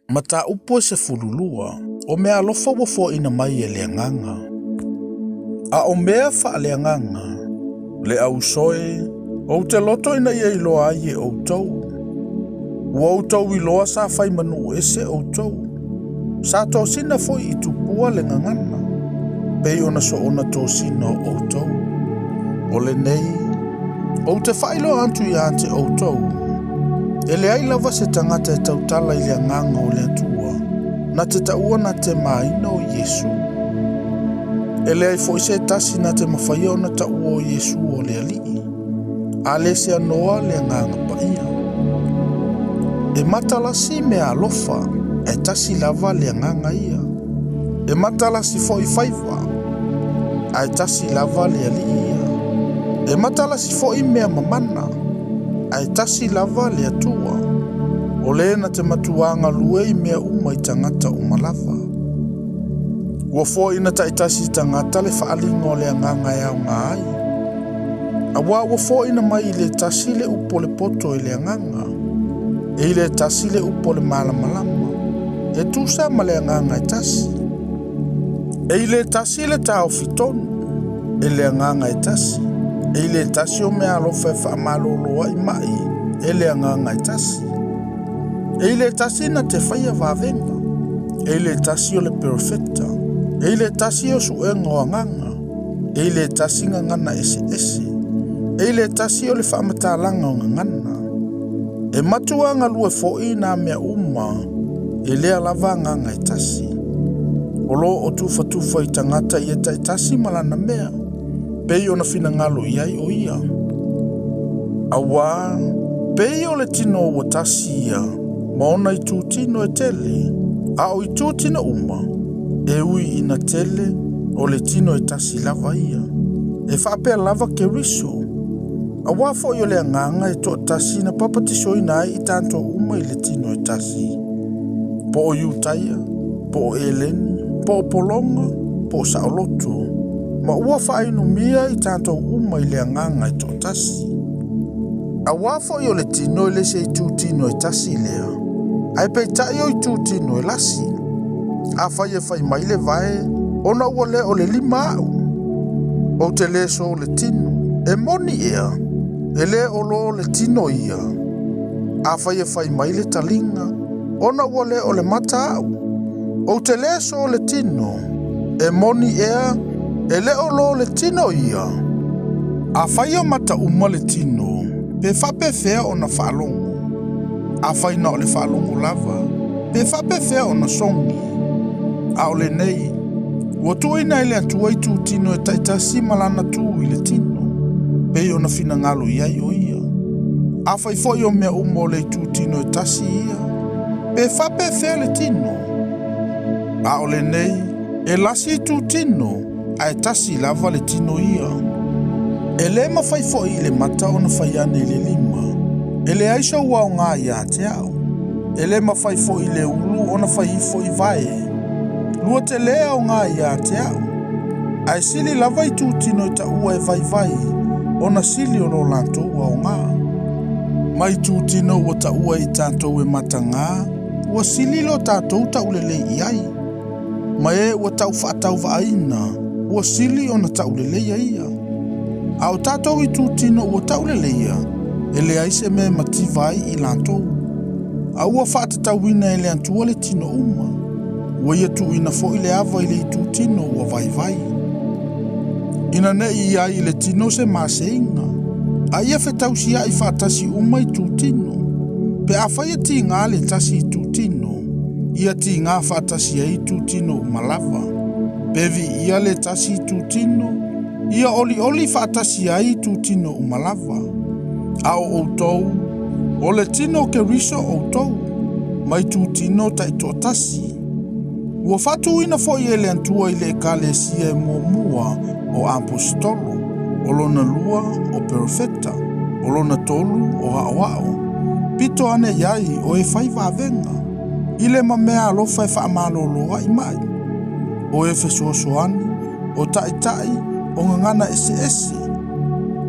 Mataupu e 12, o meaalofa ua foaina mai e le Agaga. A o mea faaleagaga, le au uso e, ou te loto ina ia iloa ai e outou. Ua outou iloa sa fai ma nuu ese outou. Sa tosina foi i tupua le gagana, pei ona soona tosina o outou. O lenei, ou te faailoa atu ia te outou, e leai lava se tagata e tautala i le Agaga o le Atua, na te taua na te māina o Iesu. E leai foi se tasi na te mafaia ona taua o Iesu o le Alii, a le seanoa le Agaga Paia. E matalasi meaalofa, ae tasi lava le Agaga ia. E matalasi foi faiva, ae tasi lava le Alii ia. E matalasi foi mea mamana, ae tasi lava le Atua. O le na te matuā galue i mea uma i tagata uma lava. Ua foaina taitasi i tagata le faaaliga o le Agaga e aoga ai. Auā ua foaina mai i le tasi le upu o le poto e le Agaga, e i le tasi le upu o le malamalama, e tusa ma le Agaga e tasi. E i le tasi le taofi tonu, e le Agaga e tasi. E i le tasi o meaalofa e faamalōlō ai ma'i, e le Agaga e tasi. E i le tasi na te faia vavega, e i le tasi o le perofeta, e i le tasi o suega o agaga, e i le tasi gagana eseese, e i le tasi o le faamatalaga o gagana. E matua galue foi nā mea uma, e lea lava Agaga e tasi. O lo o tufatufa i tagata ia taitasi ma lana mea, pei ona finagalo i ai o ia. Auā, pei o le tino ua tasi ia, ma ona itutino e tele, a o itutino uma, e ui ina tele, o le tino e tasi lava ia. E faapea lava Keriso. Auā foi o le Agaga e toatasi na papatisoina ai i tatou uma i le tino e tasi. Po o Iutaia, po o Eleni, po o pologa, po o saoloto, ma ua faainumia i tatou uma i le Agaga e toatasi. Auā foi o le tino e le se itutino e tasi lea, ae peitai o itutino e lasi. Afai e fai mai le vae, ona ua le o le lima au, ou te le so le tino, e moni ea, e le o lō le tino ia. Afai e fai mai le taliga, ona ua le o le mata au, ou te le so le tino, e moni ea, e le o lō le tino ia. Afai o mata uma le tino, pe faapefea ona faalogo? Afai na o le faalogo lava, pe faapefea ona sogi? A o lenei, ua tuuina e le Atua itutino e taitasi ma lana tu i le tino, pei ona finagalo i ai o ia. Afai foi o mea uma o le itutino e tasi ia, pe faapefea le tino? A o lenei, e lasi itutino, ae tasi lava le tino ia. E le mafai foi i le mata ona fai ane i le lima, e leai sou aoga ia te au. E le mafai foi i le ulu ona fai ifo i vae, lua te le aoga ia te au. Ae sili lava itutino e taua e vaivai, ona sili o lo latou aoga. Ma itutino ua taua e i tatou e matagā, ua sili lo tatou taulelei i ai. Ma e ua tau faatauvaaina, ua sili ona tauleleia ia. A o tatou itutino ua tauleleia, e leai se mea e mativa ai i latou. A ua faatatauina e le Atua le tino uma, ua ia tuuina foi le ava i le itutino ua vaivai. Ina ne i i ai i le tino se maseiga, a ia fetausiai faatasi uma itutino. Pe afai e tigā le tasi itutino, ia tigā faatasi ai itutino uma lava. Pe viia le tasi itutino, ia olioli faatasi ai itutino uma lava. A o outou, o le tino o Keriso outou, ma itutino taitoatasi. Ua faatuina foi e le Atua i le Ekalesia e muamua o aposetolo, o lona lua o perofeta, o lona tolu o aoao, pito ane i ai o e fai vavega, i le ma meaalofa e faamalōlō ai ma'i, o e fesoasoani, o taitai, o gagana eseese,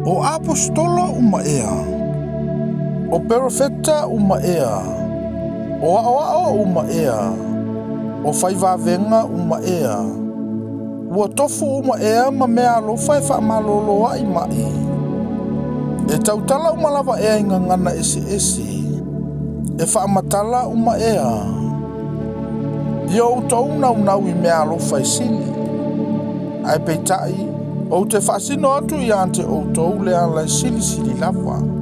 o aposetolo uma ea, o perofeta uma ea, O aoao uma ea, o fai vavega uma ea, ua tofu uma ea ma meaalofa e faamalōlō ai maʻi. E tautala uma lava ea i gagana eseese, e faamatala uma ea. Ia outou naunau i meaalofa e sili. Ae peitai, ou te faasino atu ia te outou le ala e silisili lava.